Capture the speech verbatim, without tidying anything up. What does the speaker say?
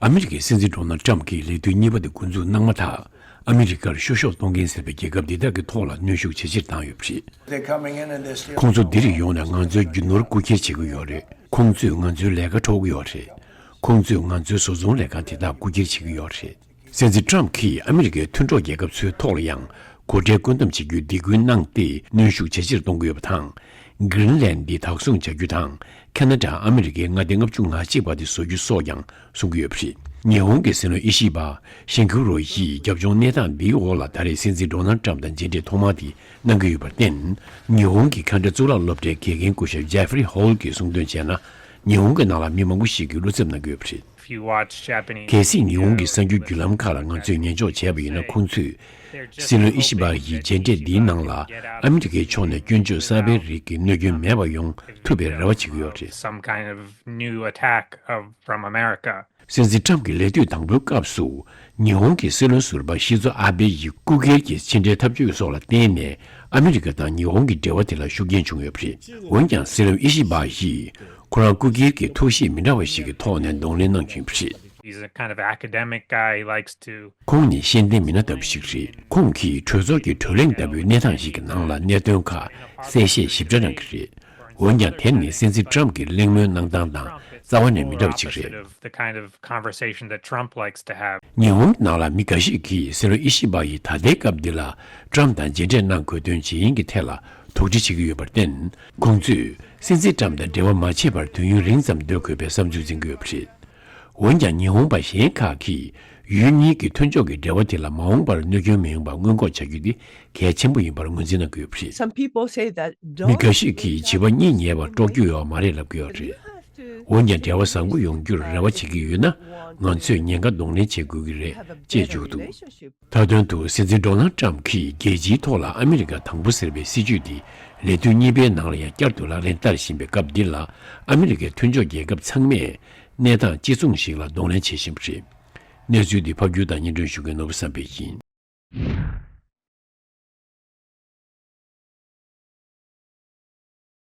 ཨ་མི་རི་ཀའི་སྲིད་འཛིན་ཌོ་ནལ་ཊམ་གྱིས་ལས་དུས་གཉིས་པ་དེ་འགོ་འཛུགས་གནང་མ་ཐག་ཨ་མི་རི་ཀར་བཤུ་གཞོག་གཏོང་མཁན་ཟེར་བའི་རྒྱལ་ཁབ་འདི་དག་གི་ཐོག་ལ་གནོན་ཤུགས་ཇེ་ཆེར་བཏང་ཡོད་པ་རེད། They're coming in and they're stealing ཁོང་ཚོ་འདིར་ཡོང་ནས་ང་ཚོའི་རྒྱུ་ནོར་རྐུ་འཁྱེར་བྱེད་ཀྱི་ཡོད་རེད། ཁོང་ཚོས་ང་ཚོའི་ལས་ཀ་འཕྲོག་གི་ཡོད་རེད། ཁོང་ཚོས་ང་ཚོའི་བཟོ་ཚོང་ལས་ཁང་དེ་དག་རྐུ་འཁྱེར་བྱེད་ཀྱི་ཡོད་རེད། སྲིད་འཛིན་ཊམ་གྱིས་ཨ་མི་རི་ཀའི་མཐུན་གྲོགས་རྒྱལ་ཁབ་ཚོའི་ཐོག་ལ་ཡང་གོ་ཁྲལ་བཀོད་འདོམས་བྱེད་རྒྱུའི་སྡིགས་སྐུལ་གནང་སྟེ་གནོན་ཤུགས་ཇེ་ཆེར་གཏོང་གི་ཡོད་པ་དང་། གྷི་རིན་ལན་འདི་བདག་བཟུང་བྱ་རྒྱུ་དང་ཁ་ན་ཌ་ཨ་མི་རི་ཀའི་མངའ་སྡེ་ལྔ་བཅུ་ང་གཅིག་པ་དེ་བཟོ་རྒྱུ་སོགས་ཀྱང་གསུང་གི་ཡོད་པ་རེད། ཉི་ཧོང་གི་སྲིད་བློན་ཨི་ཤི་བ་ཤིན་ཁུ་རོ་ཡིས་རྒྱབ་ལྗོངས་གནས་སྟངས་འདིའི་འོག་ལ་ད་རེས་སྲིད་འཛིན་ཌོ་ནལ་ཊམ་དང་མཇལ་འཕྲད་ཐོག་མ་དེ་གནང་གི་ཡོད་པར་བརྟེན། ཉི་ཧོང་གི་ཁ་འབྲལ་གཙུག་ལག་སློབ་གྲྭའི་དགེ་རྒན་སྐུ་ཞབས་ཇེ་ཧྥི་རི་ཧོལ་གྱིས་གསུངས་དོན་བྱས་ན། ཉི་ཧོང་གི་ནང་ལ་མི་མང་པོ་ཞིག་གིས་བློ་འཚབ་གནང་གི་ཡོད་པ་རེད། If you watch Japanese གལ་སྲིད་ཉི་ཧོང་གི་གསར་འགྱུར་བརྒྱུད་ལམ་ཁག་ལ་ང་ཚོས་ཉན་འཇོག་བྱས་པ་ཡིན་ན། ཁོང་ཚོས་སྲིད་བློན་ཨི་ཤི་བ་ཡི་མཇལ་འཕྲད་འདིའི་ནང་ལ་ཨ་མི་རི་ཀའི་ཕྱོགས་ནས་སྐྱོན་བརྗོད་གསར་པའི་རིགས་ཀྱི་གནོད་སྐྱོན་མེད་པ་ཡོང་ཐུབ་པའི་རེ་བ་བྱེད་ཀྱི་ཡོད་རེད། Some kind of new attack of, from America. སྲིད་འཛིན་ཊམ་གྱི་ལས་དུས་དང་པོའི་སྐབས་སུ་ཉི་ཧོང་གི་སྲིད་བློན་ཟུར་པ་ཤི་ཛོ་ཨ་བྷེ་ཡི་རྐུ་འཁྱེར་གྱི་ཕྱི་འབྲེལ་ཐབས་ཇུས་སོགས་ལ་བརྟེན་ནས་ཨ་མི་རི་ཀ་དང་ཉི་ཧོང་གི་འབྲེལ་བ་དེ་ལ་ཤུགས་རྐྱེན་བྱུང་ཡོད་པ་རེད། འོན་ཀྱང་སྲིད་བློན་ཨི་ཤི་བ་ཡིས་ཁོ་རང་རྐུ་འཁྱེར་གྱི་ཐུགས་གཤིས་མི་འདྲ་བ་ཞིག་གི་ཐོག་ནས་གདོང་ལེན་གནང་བཞིན་པ་རེད། He's a kind of academic guy. He likes to ཁོང་ནི་ཤེས་ལྡན་མི་སྣ་ལྟ་བུ་ཞིག་རེད། ཁོང་གིས་གྲོས་ཚོགས་ཀྱི་གྲོས་གླེང་ལྟ་བུའི་གནས་སྟངས་ཤིག་གི་ནང་ལ་གནད་དོན་ཁག་གསལ་བཤད་ཞིབ་ཕྲ་གནང་གི་རེད། འོན་ཀྱང་དེ་ནི་སྲིད་འཛིན་ཊམ་གྱི་གླེང་མོལ་གནང་སྟངས་དང་རྩ་བ་ནས་མི་འདྲ་བ་ཞིག་རེད། The kind of conversation that Trump likes to have. ཉི་ཧོང་ནང་ལ་མི་འགའ་ཞིག་གིས་སྲིད་བློན་ཨི་ཤི་བ་ཡིས་ད་ལྟའི་སྐབས་འདི་ལ་ཊམ་དང་མཇལ་འཕྲད་གནང་དགོས་དོན་ཇི་ཡིན་གྱི་ཐད་ལ་དོགས་འདྲི་བྱེད་ཀྱི་ཡོད་པར་བརྟེན། ཁོང་ཚོས་སྲིད་འཛིན་ཊམ་དང་འབྲེལ་བ་མ་བྱས་པར་དུས་ཡུན་རིང་ཙམ་སྡོད་དགོས་པའི་བསམ་ཚུལ་འཛིན་གྱི་ཡོད་པ་རེད། འོན་ཀྱང་ཉི་ཧོང་པ་གཞན་ཁག་གིས་ཡུལ་གཉིས་ཀྱི་མཐུན་ཕྱོགས་ཀྱི་འབྲེལ་བ་དེ་ལ་མ་འོངས་པར་གནོད་སྐྱོན་མི་ཡོང་བ་སྔོན་འགོག་བྱ་རྒྱུ་དེ་གལ་ཆེན་པོ་ཡིན་པར་ངོས་འཛིན་གནང་གི་ཡོད་པ་རེད། Some people say that མི་འགའ་ཞིག་གིས་བྱིས་པ་གཉིད་ཉལ་བར་དཀྲོག་རྒྱུ་ཡོད་པ་མ་རེད་ལབ་ཀྱི་ཡོད་རེད། འོན་ཀྱང་འབྲེལ་བ་བཟང་པོ་ཡོང་རྒྱུར་རེ་བ་བྱེད་ཀྱི་ཡོད་ན་ང་ཚོས་ཉེན་ཁ་གདོང་ལེན་བྱེད་དགོས་ཀྱི་རེད་ཅེས་བརྗོད་འདུག་མཐའ་དོན་དུ་སྲིད་འཛིན་ཌོ་ནལ་ཊམ་གྱིས་རྒྱལ་སྤྱིའི་ཐོག་ལ་ཨ་མི་རི་ཀ་དང་པོ་ཟེར་བའི་སྲིད་ཇུས་འདི་ལས་དུས་གཉིས་པའི་ནང་ལ་ཡང་བསྐྱར་དུ་ལག་ལེན་བསྟར་བཞིན་པའི་སྐབས་འདི་ལ་ཨ་མི་རི་ཀའི་མཐུན་ཕྱོགས་རྒྱལ་ཁབ་ཚང་མས་གནས་སྟངས་གཅིག་མཚུངས་ཤིག་ལ་གདོང་ལེན་བྱེད་བཞིན་པ་རེད། གནས་ཚུལ་འདི་ཕབ་སྒྱུར་དང་སྙན་སྒྲོན་ཞུ་མཁན་ནོར་བུ་བསམ་འཕེལ་ཡིན།